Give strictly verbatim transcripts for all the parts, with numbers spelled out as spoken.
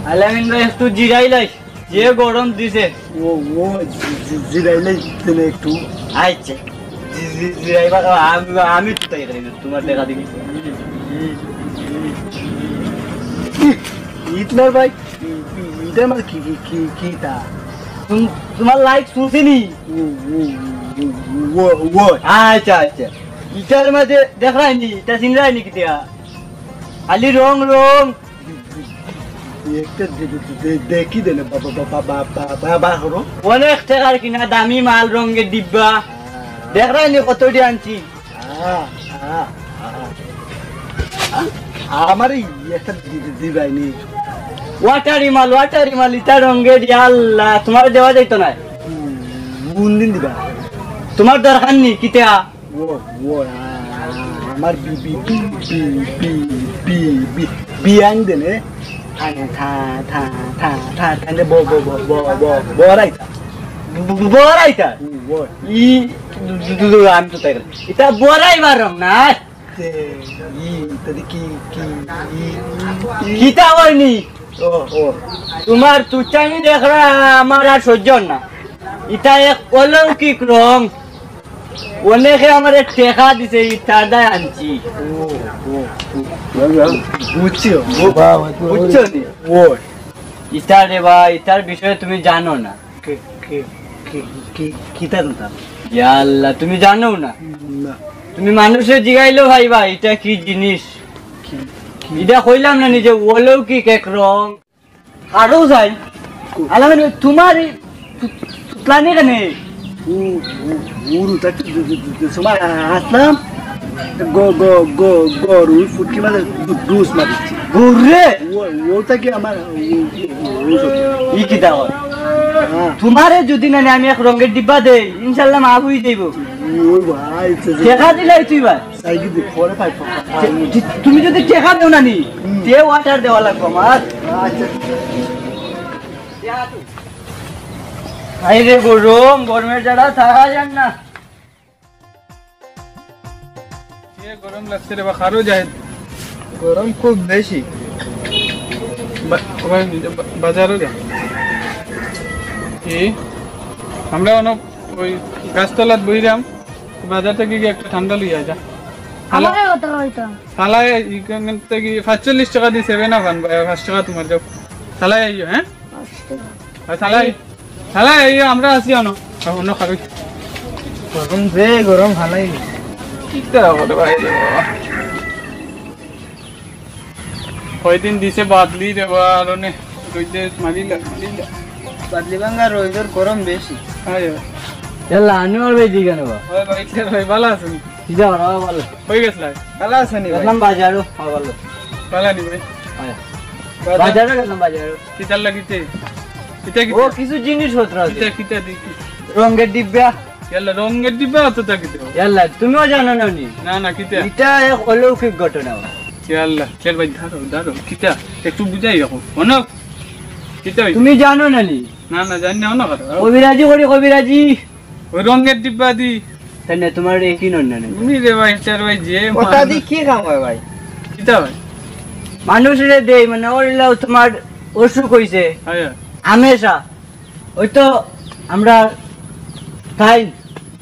আলামিন ভাই, একটু জিরাইলাই, যে গরম দিছে। ও, ও, জি-, জি-, জিরাইলাই তুমি একটু। আচ্ছা, জি-, জি-, জিরাইবা, আমি, আমি তো তাই করি না, তোমার দেখা দেখি। হিটলার ভাই, এটা আমার কি, কি, কি, কি তা? তুম-, তোমার লাইক শুনছি নি? ও, ও, ও। আচ্ছা, আচ্ছা। ইটার মাঝে দেখরায়নি, ইটা চিনরায়নি কিতা? খালি রং, রং। একটা দে-, দে-, দে-, দে-, দেখি দেনে, বা-, বা-, বা-, বা-, বা-, বা-, বা-, করো। অনেক টেকার কিনা দামি মাল, রঙের ডিব্বা। হ্যাঁ। দেখরায়নি কত ডি আনছি? হ্যাঁ, হ্যাঁ, হ্যাঁ। আ-, আমারে একটা দি-, দি-, দিবায়নি। ওয়াটারি মাল, ওয়াটারি মাল, ইটা রঙের, ইয়া আল্লাহ, তোমার দেওয়া যাইতো না। হুম, কোন দিন দিবা? তোমার দরকার নি, কিতা? ও, ও, আ, আমার বি-, বি-, বি-, বি-, বি-, বি-, বি-, বিয়ান দেনে। থা-, থা-, থা-, থা-, থা-, থা-, ব-, ব-, ব-, ব-, ব-, বড়াইতা। ব-, ব-, বড়াইতা? হুম, ব-। ই, দু-, দু-, দু-, দু-, আমি তো তাই করি। ইটা বড়াইবার রং না। তে, ই, ইতা দি কি, কি, ই, ই। কিতা অয়নি? ও, ও। তোমার তুচ্ছামি দেখরা আমার আর সহ্য অর না। ইটা এক অলৌকিক রং। অনেকে আমারে টেকা দিছে, ইতার দায় আনছি। ও, ও, ও। বুঝছি, ও। বাহ, বাহ, বাহ। বুঝছো নি? ও। ইতা রে বা, ইতার বিষয়ে তুমি জানো না। কি, কি, কি, কি, কিতা কথা? ইয়া আল্লাহ, তুমি জানো না? না। তুমি মানুষরে জিগাইলেও ভাইবা, ইটা কি জিনিস? কি, কি? ইটা কইলাম না নিজে, অলৌকিক এক রং। আরো যাই। কো- আল্লাহ মানে, তোমার এই তু-, তুতলানি কেনে? ও, ও, ও, রুতা কি দু-, দু-, দু-, দু-, সময় আ-, আসলাম। গো, গো, গো, গরু ফুটকি মাঝে দু-, ডুস মারিছি। গরু রে? ও, ও তা কি আমার, ও, ও, ও, ও সব। ই কিতা অয়? হ্যাঁ। তোমারে যদি না নি আমি এক রঙের ডিব্বা দেই, ইনশাআল্লাহ মাফ অই যাইবো। ও ভাই, তো যে টেকা দিলাই তুই ভাই। সাইকেল দি পরে পাই, পাই, পাই। তু-, তুমি যদি টেকা দেও না নি, হুম। তে ওয়াটার দেওয়া লাগবো আমার। আচ্ছা। আরে গরম, গরমের জ্বালা থাকা যায় না। এ গরম লাগছে রে বা, কারো যায়। গরম খুব বেশি। বা-, ওই বা-, বাজারও যা। কি? আমরা অনেক ওই গাছতলাত বইরাম, বাজার থাকি গিয়া একটা ঠান্ডা লইয়া যা। আমার কথা কইতাম। শালায় ইখান থাকি পাঁচচল্লিশ টেকা দি সেভেন আপ আনবা, পাঁচ টেকা তোমার যাও। শালায় আইও, হ্যাঁ? পাঁচ টেকা। আর শালায়, শালায় আইও, আমরা আছি অনো। আর অন্য খাবি। গরম যে গরম, শালায়। কিতা করে ভাই রে বাবা? কয়দিন দিছে বাদলি রে বা, আর অনে রইদে মারিলা, মারিলা। বাদলি ভাঙ্গা রইদর গরম বেশি। আয়, আয়। ইয়াল্লা, আনোয়ার ভাই দিকে নেবা। ওই ভাই, কে ভাই, ভালা আছইন? কিতা করা, ভালা। কই গেছলা? ভালা আছইন নি ভাই? গেছলাম বাজারো, হ্যাঁ, ভালা। ভালা নি ভাই? হ্যাঁ। বাজার? বাজারো গেছলাম, বাজারো। কিতার লাগিতে? কিতা, কিতা? ও, কিছু জিনিসপত্র আছে। কিতা, কিতা দি কি? রঙের ডিব্বা। ইয়াল্লা, রঙের ডিব্বা অততা কিতা? ইয়াল্লা, তুমিও জানো না নি? না, না, কিতা? ইটা এক অলৌকিক ঘটনা। ইয়াল্লা, চল ভাই, ধরো, ধরো। কিতা? একটু বুঝাই রাখো। অনো? কিতা অইছে? তুমি জানো না নি? না, না, জানি না, অনো কথা। কবিরাজি করি, কবিরাজি। ওই রঙের ডিব্বা দি। তাই না, তোমার একই নন না নি? তুমি রে ভাই, চার ভাই, যে ওটা দি কি কাম হয় ভাই? কিতা ভাই? মানুষরে দেই, মানে, ওর লাও তোমার অসুখ হইছে। হ্যাঁ। হামেশা। ওই তো আমরা তাই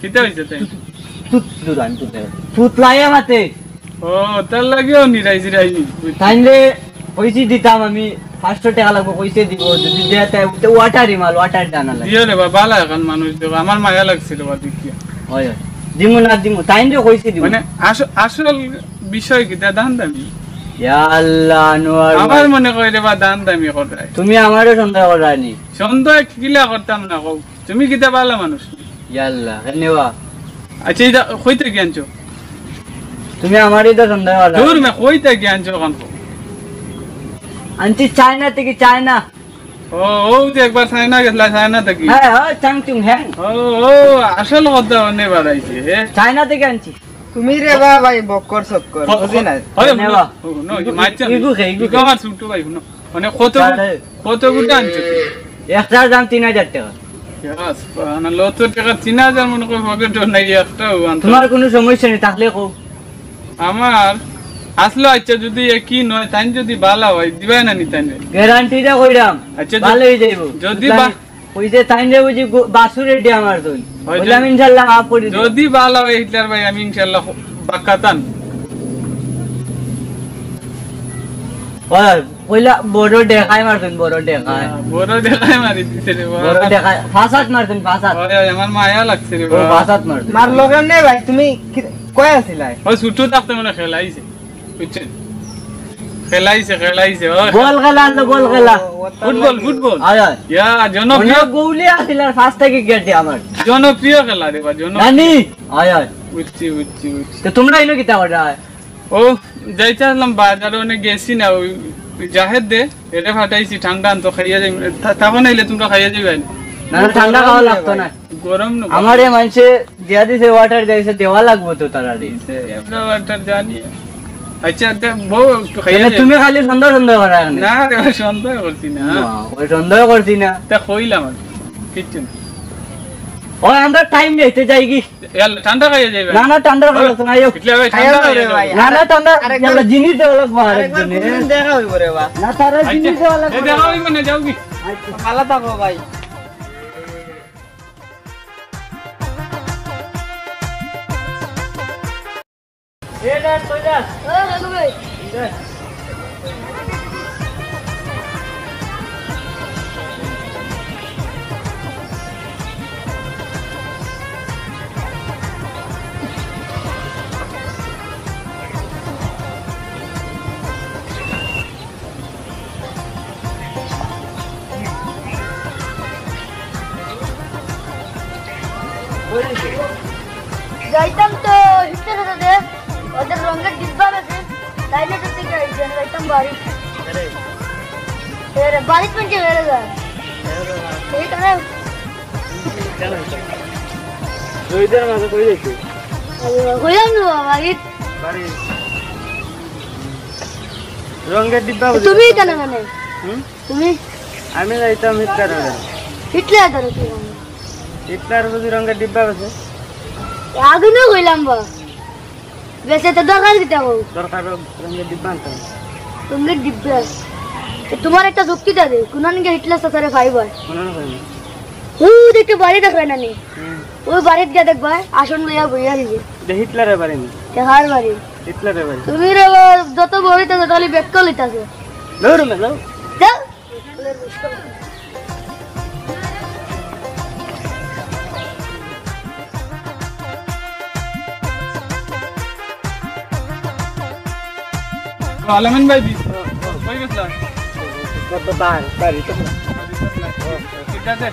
কিতা হইছে তাই? তুত, তুত, তুত, আমি তুত দেব। তুত লাইয়া মাতে। ও, তার লাগিও নিরাই জিরাই নি। তাইলে কইছি দিতাম আমি, পাঁচশো টেকা লাগবো, কইছে দিব, যদি দেয় তাই তো ওয়াটারি মাল, ওয়াটার জানা লাগে। ইয়ে রে বাবা, ভালা এখন মানুষ দেখো, আমার মায়া লাগছিল বা দেখিয়া। হয়, হয়। দিমু না দিমু, তাইন যে কইছে দিমু। মানে, আস-, আসল বিষয় কিতা? দান দামি। ইয়া আল্লাহ, আনোয়ার আমার ভাই। মনে কয় রে বা দান দামি করায়। তুমি আমারে সন্দেহ করায় নি। সন্দেহ কিলা করতাম না কও। তুমি কিতা ভালা মানুষ? ইয়াল্লা, ধন্যবাদ। আচ্ছা, এটা কই থাকি আনছো? তুমি আমারে তো সন্দেহ করো। দূর মে, কই থাকি আনছো এখন? আনছি চায়না থাকি, চায়না। ও, ও যে একবার চায়না গেছলা, চায়না থাকি। হ্যাঁ, হ্যাঁ, চাংচুং হ্যাং। ও, ও, আসল কথা অনে বাড়াইছে, হে? চায়না থাকি আনছি। তুমি রে বা ভাই, বক্কর সক্কর, হ-, বুঝি না। হ-, হয়, নেবা। হুনো, হুনো, ইগু, মাইর চান। ইগু খে, ইগু ইগু খে। আমার ছোট ভাই, হুনো। মানে কত, তাহলে কত গুটা আনছো তুমি? একটার দাম তিন হাজার টেকা। ইয়াস, বাহ, না, লতো টেকা তিন হাজার মনে করি পকেটও নাই, একটাও আনতে তোমার কোনো সমস্যা নেই, থাকলে কও। আমার, আসলো, আচ্ছা, যদি একই নয়, তাইন যদি বালা হয়, দিবায় না নি তাইন? গ্যারান্টিটা কইরাম, আচ্ছা, ভালো হয়ে যাইব। যদি বা- ওই যে তাইন রে বুঝি গো-, বাসুরে দিয়া মারছইন। হয় বললাম, যদি- ইনশাল্লাহ মাফ করে দিও। যদি বালা হয় হিটলার ভাই, আমি ইনশাল্লাহ বাক্কাতান। হয়, কইলা বড় দেখায় মারছইন, বড় দেখায়। হ্যাঁ, বড় দেখায় মারি দিছে রে বাবা। বড় দেখায়, ফাঁসাত মারছইন, ফাঁসাত। হয়, হয়, আমার মায়া লাগছে রে ও, বাবা। ফাঁসাত মারছইন। মার লগে নে ভাই, তুমি কি, কই আছিলায়? ওই ছুটু থাকতে মনে খেলাইছে, বুঝছেন? খেলাইছে, খেলাইছে, ওই। বল খেলা আনলো, বল খেলা। ও, ওটা ফুটবল, লাগে। ফুটবল। হয়, হয়। ইয়া, জনপ্রিয়। অনেক গোলি আছিল আর ফার্স্ট থেকে গেটে আমার। জনপ্রিয় খেলা রে বা, জন- নানি? হয়, হয়। বুঝছি, বুঝছি, বুঝছি। তো তোমরা ইনো কিতা করা? ও, যাইতে আসলাম বাজারে, অনেক গেছি না, ওই, ওই জাহেদ দে, এটা ফাটাইছি, ঠান্ডা আনতো, খাইয়া যাই, থা-, তখন আইলে তোমরা খাইয়া যাইবে। না, না, ঠান্ডা খাওয়া লাগতো না। গরম না। আমারে মানষে দিয়া দিছে ওয়াটার, যাইছে দেওয়া লাগবো তো তারা দিছে। এমন ওয়াটার জানি। আচ্ছা, তে বউ একটু খাইয়া তাহলে যাই। তুমি খালি সন্দেহ সন্দেহ করা এখানে। না রে, সন্দেহ করছি না। না, ওই সন্দেহ করছি না। তা কইলাম আর কি, কিচ্ছু না। ওই আমরা টাইম নেই, তে যাই কি? ইয়াল্লা, ঠান্ডা খাইয়া যাইবে। না, না, ঠান্ডা খাওয়া লাগতো না, আইও। ইটলা ভাই, ঠান্ডা খাইয়া যাইবে। না, না, ঠান্ডা, আরেকবার, ইয়াল্লা, জিনিস দেওয়া লাগবো আরেকজনে। দেখা হইব রে বা। না, তারা আচ্ছা, জিনিস দেওয়া লাগবো। এ, দেখা হইব না, যাও কি? আচ্ছা। ভালো থাকো ভাই। এ, না, কই যাস? ও, কাকু ভাই। যাইতাম তো হিটলার সাথে, ওদের রঙের ডিব্বা আছে, তাইলে তো ঠিক আছে, যাইতাম বাড়ি। এরে, বাড়ি কোন যে বেড়ে যায়? এই তো না। রইদের মাঝে কই যাইছো? কইলাম না বাড়ি। বাড়ি। রঙের ডিব্বা বুঝি তুমি না? কেন মানে? হুম? তুমি? আমি যাইতাম হিটলার ওখানে। হিটলার ধরো কি মানে? হিটলার বুঝি রঙের ডিব্বা আছে? আগে না কইলাম বা। বেশি তো দরকার কিতা কও? দরকার রঙের ডিব্বা আনতাম। রঙের ডিব্বা? তো তোমার একটা যুক্তি দে, কোন আনগে হিটলার সাথে ফাইবার? কোন আনগে ফাইবার? ও দেখতে বাড়ি দেখ না নি? হুম। ওই বাড়িত গিয়া দেখবা, আসন লইয়া বইয়া দিবে। এটা হিটলারের বাড়ি নি? এটা কার বাড়ি? হিটলারের বাড়ি। তুমি রে বা, যত বড় হইতাছে, খালি ব্যাক কল হইতাছে। দৌড় না, দৌড়। যাও। আলামিন ভাই, কই গেছিলা? বা-, বা-, বার, বাড়ি তো না। ঠিক আছে,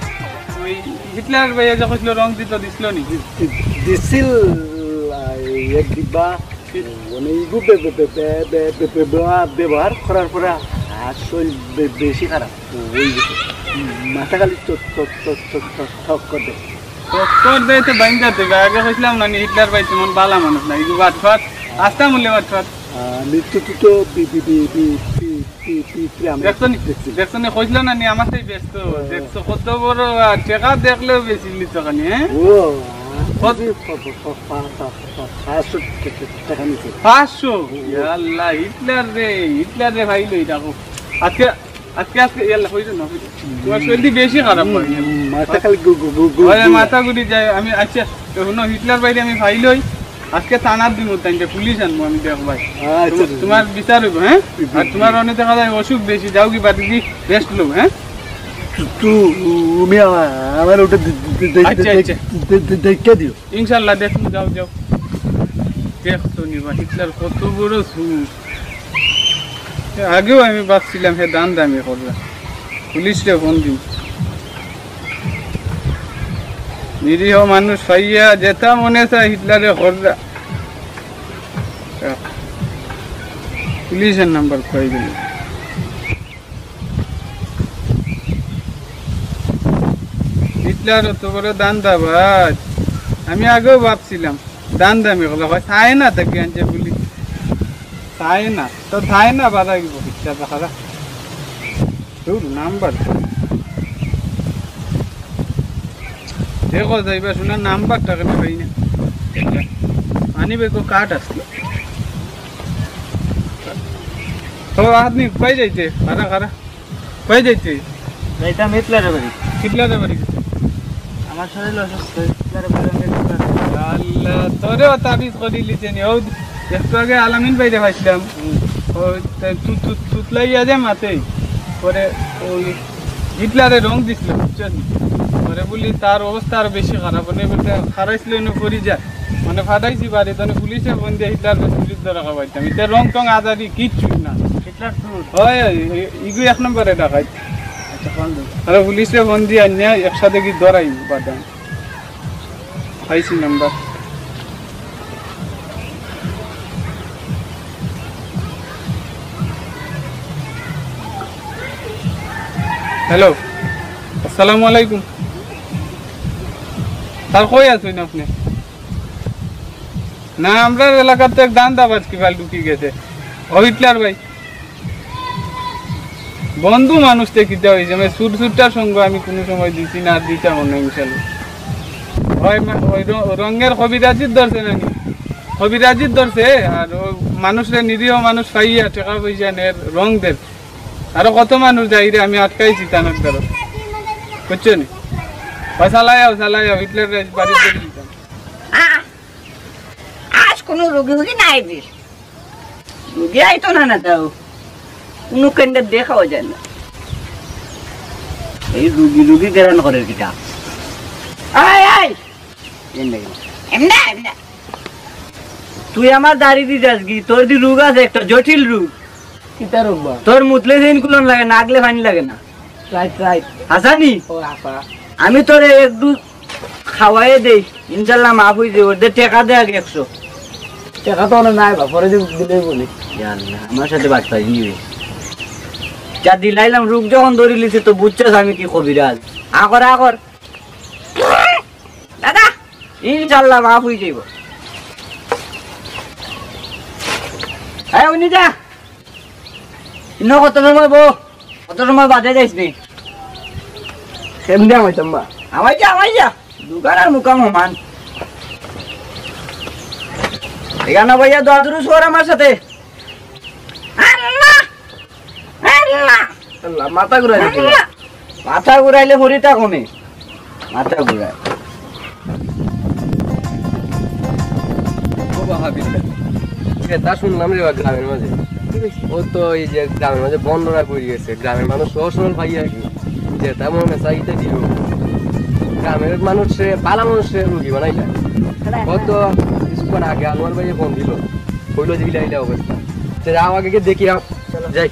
ওই হিটলার ভাই যে কইছিল রং দিত, দিছিল নি? দি-, দি-, দিছিল, আহ, এক ডিব্বা। মানে, ইগু বে-, বে-, বে-, বে-, বে-, বে-, ব্যবহার, ব্যবহার করার পরে হাত শরীর বে-, বেশি খারাপ হয়ে গেছে। মাথা খালি চ-, চ-, চ-, চ-, চ-, চক্কর দেয়। চক্কর দেয় তো বাইন্দা দেবে। আগে কইছিলাম না, নি হিটলার ভাই তেমন বালা মানুষ না, ইগু বাটফাট, আস্তা মূল্যে বাটফাট। আমি তো, তো, তো বি-, বি-, বি-, বি-, বি-, বি-, বি-, বি-, আমি দেখছো নি? দেখছি। দেখছো নি? কইছিল না নি, আমার তাই ব্যস্ত। হ্যাঁ। দেখছো কত বড়, আহ, টেকা দেখলেও বেশি নিত খানি, হ্যাঁ? ও, কত? আমি পা-, পা-, পা-, পা-, পা-, পা-, পাঁচশো টেকা নিছে। পাঁচশো? হুম। ইয়া আল্লাহ, হিটলার রে, হিটলার রে ভাই লই রাখো। আজকে, আজকে, আজকে, ইয়াল্লা, কইছো না, কইছো। তোমার শরীর বেশি খারাপ হয়। হুম, মাথা খালি গু-, গু-, গু-, গু-, আরে, গু-। মাথা ঘুরি যায়। আমি, আচ্ছা, তো হুনো, হিটলার বাইরে আমি ফাইল হই। আজকে থানাত দিমু, তাইনরে পুলিশ আনমু আমি, দেখ ভাই। আচ্ছা, তুম-, তোমার বিচার হইব, হ্যাঁ? জি, আর জি। তোমার অনেক দেখা যায় অসুখ বেশি, যাও কি বাড়ি দি রেস্ট লও, হ্যাঁ? তু-, তুমি আমা-, আমার ওটা দে-, দে-, দে-, আচ্ছা, দে-, আচ্ছা। দে-, দে-, দেখে দিও। ইনশাল্লাহ দেখমু, যাও, যাও। দেখছো নি বা, হিটলার কত বড় সুর। আগেও আমি ভাবছিলাম হে দান দামি করবে। পুলিশরে ফোন দিন। নিরীহ মানুষ পাইয়া যেতা মনে চায় হিটলারে কররা। পুলিশের নাম্বার কই দিল। হিটলার অত বড় দান্দাবাজ। আমি আগেও ভাবছিলাম দান্দামি করলে হয়, চায় না তাকে আনছে পুলিশ। চায় না। তো চায় না, বাধা দিব, হিটলার বাহারা। তোর নাম্বার। দেখো, যাইবা শোনা, নাম্বারটা কেন পাই না? আনিবে তো কার্ড আসলো। তো আহাত নি, কই যাইতে? খারা, খারা। কই যাইতে? যাইতাম হিটলারের বাড়ি। হিটলারের বাড়ি গেছে? আমার শরীর অসুস্থ, হিটলারের বাড়ি আমি গেছি। আল্লাহ, তোরেও তাবিজ করি লিছে নি। ও, একটু আগে আলামিন ভাইরে পাইছিলাম। ও, তে তু-, তু-, তুতলাইয়া যে মাতে। পরে ওই হিটলারে রং দিছিল, বুঝছস নি? পরে বলি, তার অবস্থা আরো বেশি খারাপ। মানে বলতে, খারাইছিল এনে পড়ি যায়। মানে ফাটাইছি বাড়ি, তখন পুলিশে ফোন দিয়া হিটলার কাছে বিরুদ্ধে রাখা পাইতাম। ইতে রং টং আজারি কিচ্ছু না। হিটলার চুর। হয়, হয়, ই-, ইগু এক নম্বরে ডাকাইত। আচ্ছা, ফোন দিন। আরে পুলিশে ফোন দিয়া আনিয়া একসাথে কি ধরাই বাদাম। পাইছি নাম্বার। হ্যালো, আসসালামু আলাইকুম। স্যার, কই আছেন আপনি? না, আমরার এলাকাত এক দান্দাবাজ কিবাল ঢুকি গেছে। ও হিটলার ভাই, বন্ধু মানুষ তে কিতা হইছে? আমি সুর সুরটার সঙ্গে আমি কোনো সময় দিছি না, আর দিতাম না ইনশাল্লাহ। হয় মা-, ওই র-, রঙের কবিরাজিত ধরছে নাকি? কবিরাজিত ধরছে, আর ও মানুষরে, নিরীহ মানুষ পাইয়া টেকা পয়সা নের, রং দের। আরো কত মানুষ যাইরে আমি আটকাইছি তানর দ্বারা। বুঝছো নি? হয় চালাই আও, চালাই আও, হিটলার বাড়িত দিতাম। আ-, আজ কোনো রুগী উগী নাই রে। রুগী আইতো না, না তাও। কোনো কেন্দ্রে দেখাও যায় না। এই রুগী, রুগী গেরান করে কিতা? আয়, আয়। এমনে, এমনে। এমনে, এমনে। তুই আমার দাড়ি দি যাস কি? তোর দি রোগ আছে একটা জটিল রোগ। কিতা রোগ বা? তোর মুতলে যে ইনকুলন লাগে, নাগলে পানি লাগে না। Right, right. হাসানি? ও, হাসা। আমি তোরে একটু খাওয়াইয়া দেই, ইনশাল্লাহ মাফ হয়ে যাবে। দে, টেকা দে আগে একশো। টেকা তো অনেক নাই বা, পরে দিব, দিলেই বলি। ইয়া আল্লাহ, আমার সাথে বাটপারি নিবে। যা দিলাইলাম, রোগ যখন ধরি লিছে তো বুঝছস আমি কি কবিরাজ। আকর, আকর। দাদা, ইনশাল্লাহ মাফ হয়ে যাইব। এই উনি যা। ইনো কত সময় বো? কত সময় বাদে যাইস নি? কেমনে আমাইতাম বা? আমাই যা, আমাই যা। দোকান আর মুকাম সমান। এখানে ভাইয়া দোয়া দুরুস কর আমার সাথে। আল্লাহ! আল্লাহ! আল্লাহ, মাথা ঘুরাই দিছে। আল্লাহ! মাথা ঘুরাইলে ভরিটা কমে। মাথা ঘুরায়। ও বাহাবিল্লাহ। এটা শুনলাম রে বা গ্রামের মাঝে। ও তো এই যে গ্রামের মাঝে বন্যরা পড়ে গেছে। গ্রামের মানুষ সহজ সরল পাই আর কি। যেটা মনে চায় এটা দিল। গ্রামের মানুষে, পালা মানুষে রুগী বানাইলা। কত কিছুক্ষণ আগে আনোয়ার ভাইয়ে ফোন দিল। কইলো যে ইলা ইলা অবস্থা। তো যাও আগে গিয়ে দেখি, আও। যাই।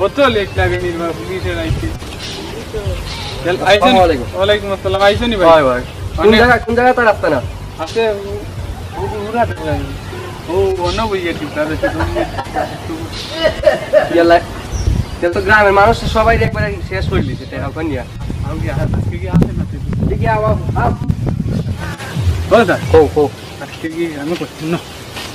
অত লেট লাগে নির্বাচন, পুলিশের আইছে। চল, আইছেন? আসসালামু আলাইকুম। ওয়ালাইকুম আসসালাম। আইছেন নি ভাই? হয় ভাই। কোন মানে জায়গা, কোন জায়গা তার রাস্তা না? আছে, ও, ও, ওরা তো জানি। ও, অন্য বইয়ে কি তাদের সাথে ইয়াল্লা, তে তো গ্রামের মানুষ সবাই একবারে শেষ করে দিছে, টেকা কই নিয়া। আর কি আছে, আজকে কি আছে না? দেখি, আও, আও, আও। বলো স্যার। কও, কও। আজকে কি আমি করছি না?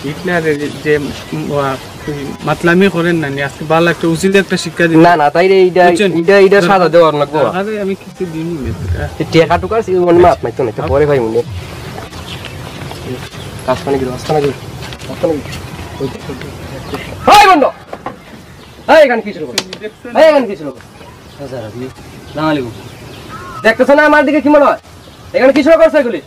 হিটলারে যে, যে, উম, ওয়া, ওই মাতলামি করেন না, নি আজকে ভালা একটা উচিত একটা শিক্ষা দিন। না, না, তাইরে ইটা, বুঝছেন? ইটা, ইটা সাজা দেওয়ার লাগবো। দরকারে আমি কিছু দিন নিতে। এই টেকা টুকা আছে, মানে মাত নাই তো, নাই তো, পরে ভাই মনে। কাজ পানি গিরো, কাজ পানি গিরো, কাজ পানি গিরো। ওই বন্ধ। এই এখানে কিছু লোক। এই এখানে কিছু লোক। স্যার, আপনি? সালাম আলাইকুম। দেখতেছো না আমার দিকে কি মনে হয়? এখানে কিছু লোক আছে এগুলি।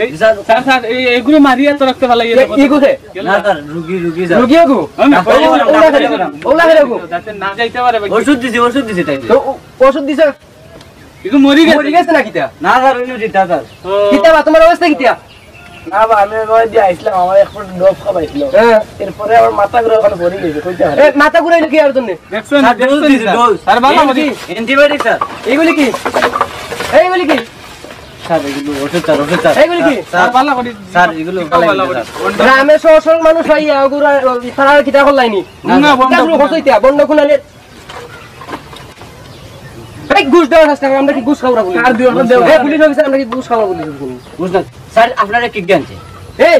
এই, স্যার, স্যার, স্যার, এই, এগুলো মারিয়া তো রাখতে ভালো ইয়ে এ-, করতে। এগুলো কে? না, স্যার, রুগী, রুগী, স্যার। রুগী এগু? আমি ওলা, ওলা খেলে, ওলা খেলে এগু। যাতে না যাইতে পারে ভাই। ওষুধ দিছি, ওষুধ দিছি তাই। তো ও-, ওষুধ দিছে? এগু মরি গেছে। মরি গেছে না কিতা? না, স্যার, ওই নদীর দাদা। ও। কিতা বা, তোমার অবস্থা কিতা? না বা, আমি ওই দিয়ে আইছিলাম, আমার এক ফুট ডোপ খাবাইছিল। হ্যাঁ। এরপরে আমার মাথা ঘুরে ওখানে পড়ে গেছে, কইতে পারে। এ, মাথা ঘুরাইলো কি আর জন্য? দেখছেন? স্যার, ডোজ দেখছেন দিছি, স্যার? ডোজ। আর ভালো এগুলি করি। কি? Antibiotic, sir. এগুলি কি? এইগুলি কি? স্যার, এগুলো ওষুধ, স্যার, ওষুধ, স্যার। এইগুলি কি? স্যার, স্যার, ভালো করি। স্যার, এগুলো ভালো ভালো করি, করি। স্যার। গ্রামে সহ সরল মানুষ হইয়া ওগুরা, তারা আর কিতা করলাইনি? না, না, না। বন্ধ কিতা শুরু করলাম। করছো ইতা? বন্ধ কোনালে? এই ঘুষ দেওয়ার চেষ্টা করে, আমরা কি ঘুষ খাওয়া বলি? আর দুই ঘন্টা দেও। এই পুলিশ অফিসার, আমরা কি ঘুষ খাওয়া বলি? ঘুষ না। স্যার, আপনারা কি জানছে? এই,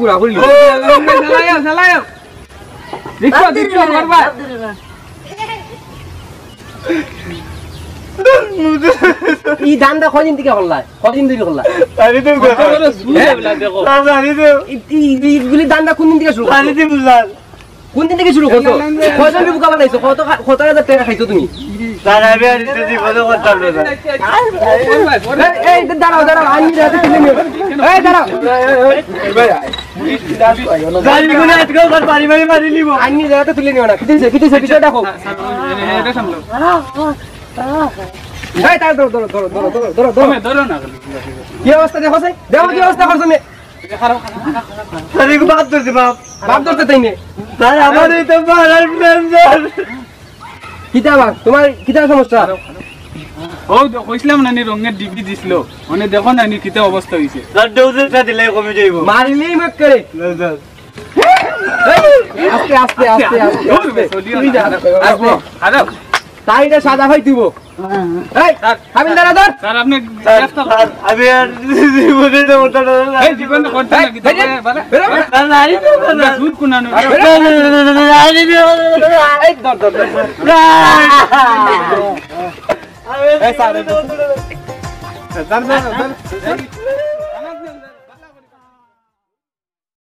গুড়া করিল। চালাইও, চালাইও। দেখো, দেখো, করবা। ই ধান্দা কয়দিন থাকি করলায়? কয়দিন থাকি করলায়? আরে তো কথা বলো, শুনে বলা দেখো। আরে তো। ই, ই, ইগুলি ধান্দা কোন দিন থাকি শুরু করছো? আরে তো বুঝার। কোন দিন থাকি শুরু করছো? কয়জন রে বুকা বানাইছো? কত খা-, কত হাজার টেকা খাইছো তুমি? স্যার, আমি আর ইটা জীবনে করতাম না, স্যার। এই, এই, দাঁড়াও, দাঁড়াও, আইনি রে, তুলে নিও। এই, দাঁড়াও। স্যার, ইগুলো আজকাল স্যার বাড়ি বাড়ি মারি নিব। আইনি রে, তুলে নিও না। কিতা অইছে, কিতা অইছে, বিষয়টা কও। স্যার, স্যার, এটা সামলাও। এই, তার ধরো, ধরো, ধরো। ধরো না। কি অবস্থা দেখো, স্যার? দেখো কি অবস্থা করছো তুমি? স্যার, এগু বাপ ধরছে, বাপ। বাপ ধরছে তাই নে। স্যার, আমার এই তো মারার প্ল্যান, স্যার। কিতা বা? তোমার কিতা সমস্যা? ও, তো কইছিলাম না নি, রঙের ডিগ্রি দিছিল। মানে, দেখো না নি, কিতা অবস্থা অইছে। স্যার, ডোজেরটা দিলে কমে যাইব। মারিলেই মত করে। না, স্যার। এই, আস্তে, আস্তে, আস্তে, আস্তে, আস্তে। চলিও না। তুই যা। আস্তে। আরো। তাই এটা সাদা ভাই দিব। এই, হাবিলদার, ধর। স্যার, আপনি স্যার, ব্যস্ত স্যার, আমি আর জীবনে এটা করতে পারবো না। এই জীবন তো করতে এই, না, কিন্তু এই, বলে, বলে। বেরো। না, না, আরে, না, না, না। সুদ কোন আনো? আরে, না, না, না, না, না, আরে, না, না, না, না, এই, ধর, ধর, ধর, ধর। না। এই, স্যার, এই, স্যার, স্যার, স্যার।